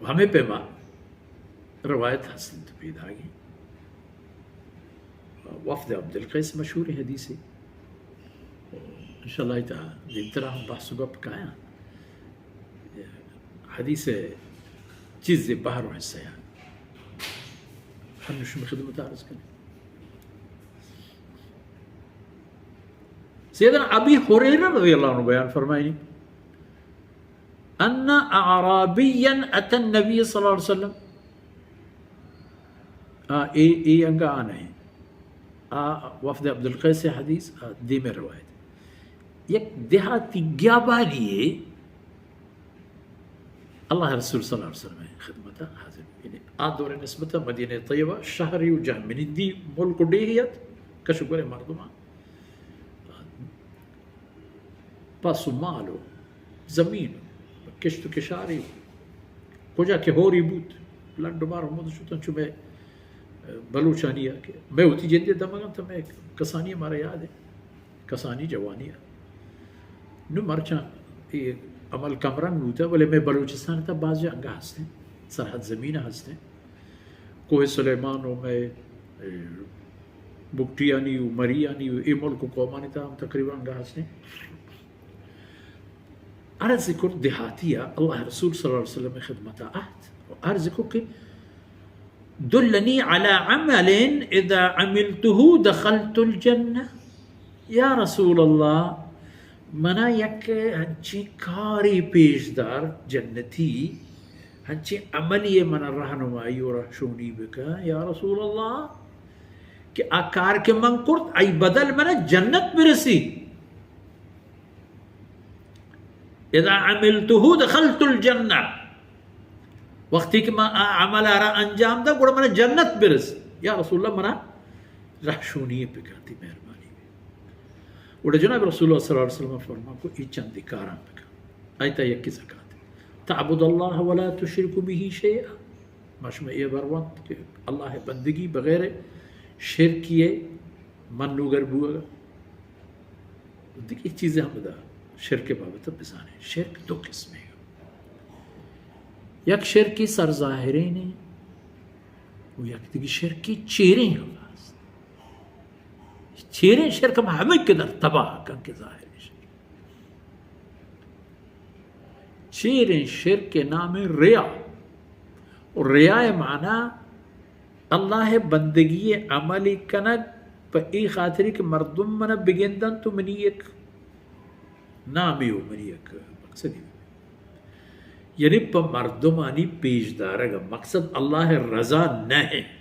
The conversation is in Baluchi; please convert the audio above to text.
و ہمے پیما روایت ہست انت پیداگی۔ وفد عبدالقیس مشہوریں حدیثے۔ انشاءاللہ تہا دیمترا ہم بحث و گپ کایاں۔ حدیث چیزے بہر و حصہ ہم شمی خدمت عرض کنیں۔ سیدنا ابی ہریرہ رضی اللہ عنہ بیان فرمائنی، ان اعرابیا اتی النبی صلی اللہ علیہ وسلم۔ آ، اے، اے انگا آ نہیں۔ آ وفد عبدالقیس حدیث، آ دیمے روایت۔ یک دیہاتی گیابانی اے اللہ رسول صلی اللہ علیہ وسلم خدمت حاضر۔ یعنی آ دور نسبت مدینہ طیبہ شہری و جاہ منندی ملک و ڈیہیت، کش و گور مردمان۔ پس و مال و زمین و کشت و کشاری و کجا کہ ہوری بوت، لنڈ و مار ہمود شتن، چو مئے بلوچانی ء کہ مئے وتی جندے دمگ انت، مئے کسانی ء مارا یاد ہے، کسانی جوانی ء۔ نو مرچاں اے عمل کم رنگ بوتہ، بلے مئے بلوچستان تا باز جا انگا ہستیں، سرحد زمین ہستیں۔ کوہ سلیمان و مئے، اے، بگٹیانی و مریانی و اے ملک و قومانی تا ہم تقریباً انگا ہستیں۔ عرض کرت دیہاتی ء اللہ رسول صلی اللہ علیہ وسلم خدمت ء آت و عرض کو کہ دلنی علی عمل اذا عملته دخلت الجنہ۔ یا رسول اللہ، منا یک ہنچی کاری پیش دار جنتی، ہنچی عملی منا رہنمائی و رہشونی بکن یا رسول اللہ، کہ آ کار کہ من کرت، آئی بدل منا جنت برسی۔ اذا عملته دخلت الجنہ، وقتی کہ من آ عمل آرا انجام دا، گڑا منا جنت برس۔ یا رسول اللہ، منا رہشونی بکن، تئی مہربانی۔ گڑا جناب رسول اللہ صلی اللہ علیہ وسلم فرمان کو، ای چندی کاران بکن۔ آئی تا یکی زکات۔ تعبد اللہ ولا تشرک به شیئا۔ ما شما اے بر وانت کہ اللہ بندگی بغیر شرکی منوگر بوگا۔ دگہ چیزے ہم ادا شرک بابت بزانیں۔ شرک دو قسمے۔ یک شرکی سر ظاہرین و یک دگہ شرکی چیریں ہم ہست۔ چیریں شرک ہم ہمیں کہ در تباہ کن کہ ظاہریں شرک۔ چیریں شرک نام ریا۔ و ریا معنی اللہ بندگی عملی کنگ پہ ای خاطری کہ مردم من بگندن تو منی یک نامی و منی یک مقصدی۔ یعنی پہ مردمانی پیش دارگ مقصد اللہ رضا نہ ہے۔